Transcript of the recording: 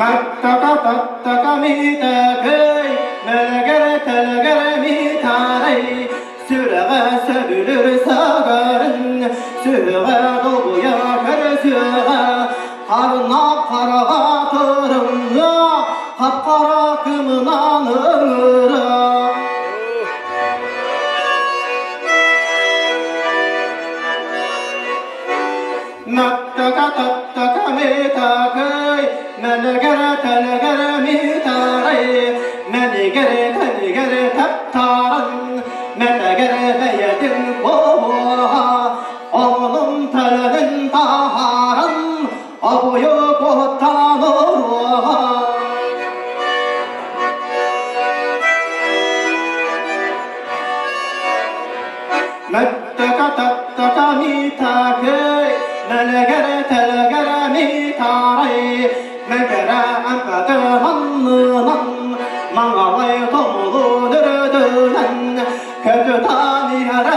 Маттака-таттака митакай, мэлэгэр-тэлэгэр митарай, сүрэҕэ сөбүлүр сагарын, сүрэҕэ долгуйа көрсүөҕэ, харна хараҕа тырымна, хап-хара кымынан ыҥыра. Маттака-таттака митакай, мэлэгэр-тэлэгэр митарай, мэнигэр-тэнигэр таптаран, мэтэгэр бэйэтин буоһа, оҕонун төлөнүн таһааран, обуйу куттан уруоха. Мөттөкө-төттөкө митакый, мэлэгэр-тэлэгэр митарай, мэгэрэ ампаты маннынан, маҥалай тумулун үрдүнэн, көтүтан иһэрэ.